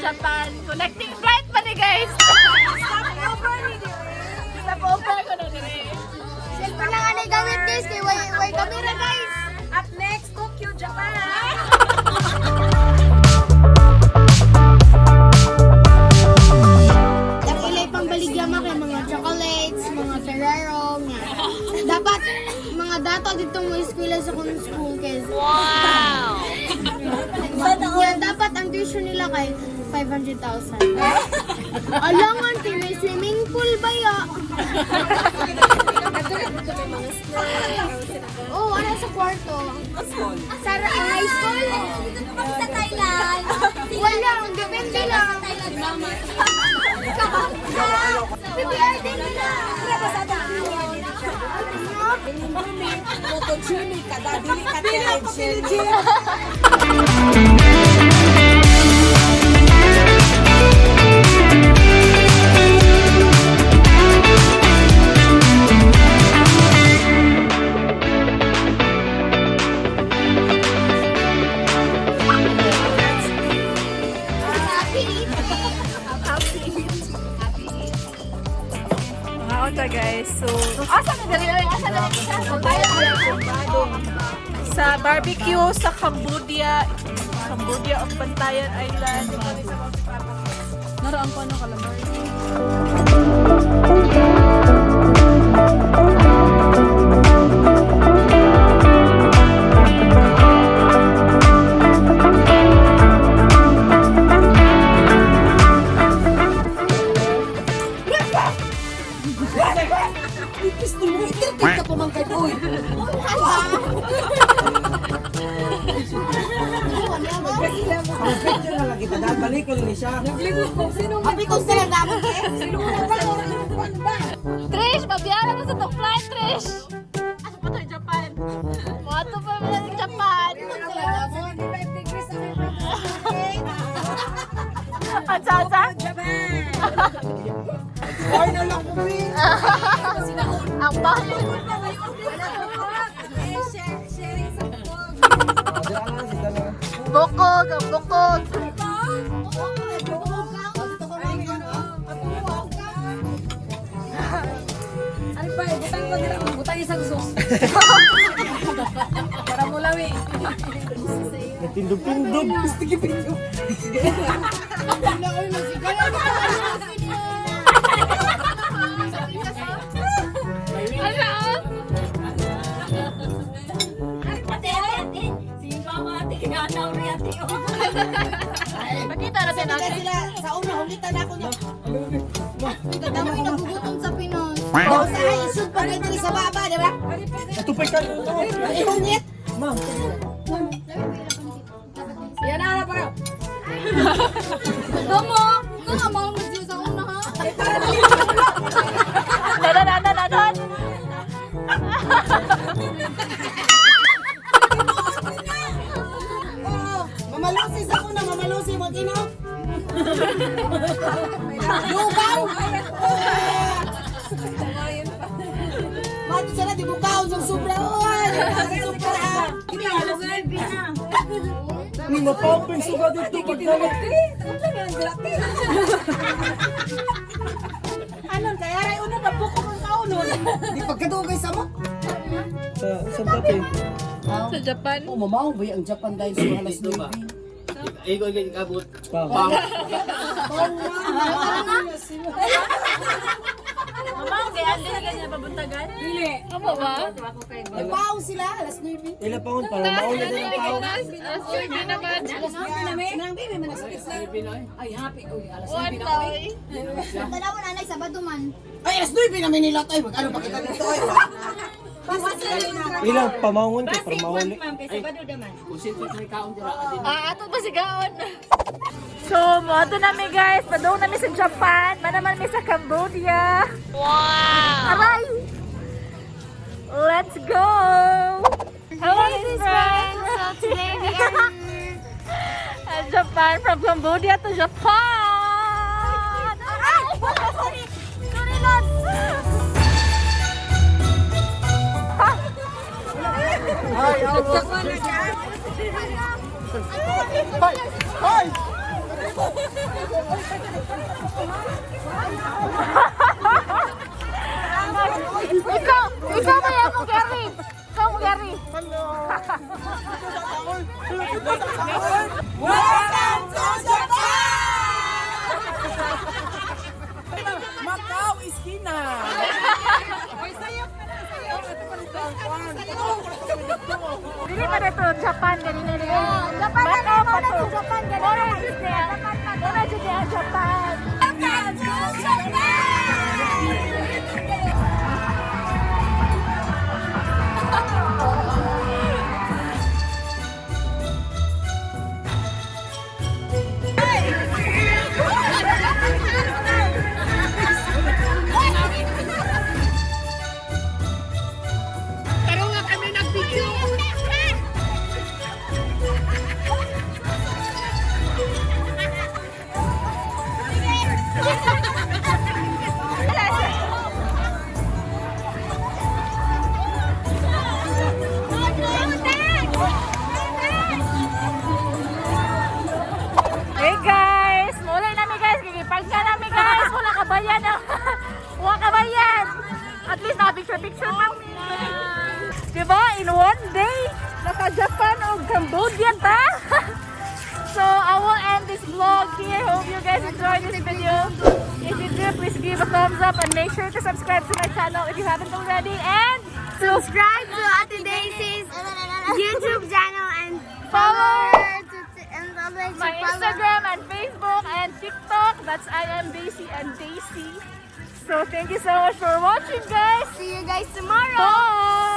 Japan. Connecting flight pa ni, guys. Stop over ni Stop over ko na diri. Cellphone lang ang gamit, guys, kay way way camera, guys. Up next, Tokyo, Japan! Dapilay pang baligya ma kay mga chocolates, mga Ferrero, nga. Dapat mga dato dito mo eskwela sa kung school kay. Wow. Yeah, dapat ang tuition nila kay 500,000. Alangan, ti may swimming pool ba ya? Oh, ano sa kwarto? Sa high school? Dito pa kami sa Thailand. Wala, ang depende lang. Thailand, mama. PPR din nila. Photogenic ka, dili ka telegenic. Mga unta, guys. So, asa na dali asa na sa barbecue sa Cambodia. Cambodia of Bantayan Island. Naraan ko ano calamari. Ka pa man kay Uy. Picture na lang kita dahil balik ko ni siya. Happy ko sila gamot eh. Trish, mabiyara na sa tong flight, Trish! Asa pa tayo Japan? Moato pa mo sa Japan. Asa, asa? Ay, na lang ko, Bin. Ang bahay. Bukog, ang bukog. Ano ba, butang ko nila, butang isang sus. Para mulawi. Nagtindog-tindog. Gusto kipindog. Ano? Pakita natin natin. Sila, sa una, hulitan ako niya. Damo yung nagugutom sa Pinas. Daw sa ay, isod pa rin diri sa baba, di ba? Natupay ka. Ihungit. Ma'am. Yan na, pa. Damo, ikaw nga maong nagsiyo sa una ha. Dadan, dadan, dadan. Oo, mamalusi sa una, mamalusi mo ginaw. Lugaw! Mato sila, di bukaon sa sobra. Oy, sobra. Ni mapapin suga dito pagdalit. Anon, kaya ray una, nabuko mong kaunon. Di pagkadugay sa mo. Sa Santa Fe. Sa Japan. Oh, mamaw ba ang Japan dahil sa alas 9? Ikaw yung kabut. Pa. Mama, kaya andi na ganyan pabuntagan? Dili. Ano ba? Nagpaon sila, alas 9. Ila paon para mauna din ang tao. Alas 9 naman. Alas 9 na, may. Nang baby, manasakit na. Ay, happy. Uy, alas 9 na. One Uy. Tanaw na anay Sabado man. Ay, alas 9 na Manila tayo. Mag-ano pa kita dito? Ay, wala na. Ilang pamangon ko para mauli. Ah, ato ba sigaon? So, moadto nami, guys. Padung nami sa Japan. Manaman mi sa Cambodia. Wow! Aray! Let's go! Hello, friends! So today we are At Japan, from Cambodia to Japan! Aray! Sorry! Sorry, Lord! Ay, almost. Ay! Ay! Ikaw, ikaw ba yan mo, Gary? Ikaw mo, Gary. Welcome to Japan! Macau, iskina! Dili pa dito Japan ganina ni. Japan na pa to. Japan ganina. Japan pa. Muna jud ang Japan. Welcome to Japan! Pero nga kami nag-video! Hey guys, mulay nami guys, gigipag ka nami guys, wala kabayan. Wala kabayan. At least na picture picture man. Diba? In one day, naka Japan o Cambodia ta. So I will end this vlog here. Hope you guys enjoyed this video. If you do, please give a thumbs up and make sure to subscribe to my channel if you haven't already. And Subscribe to Ate Daisy's YouTube channel and follow her and always my follow Instagram and Facebook and TikTok. That's I am Daisy and Daisy. So thank you so much for watching, guys. See you guys tomorrow. Bye.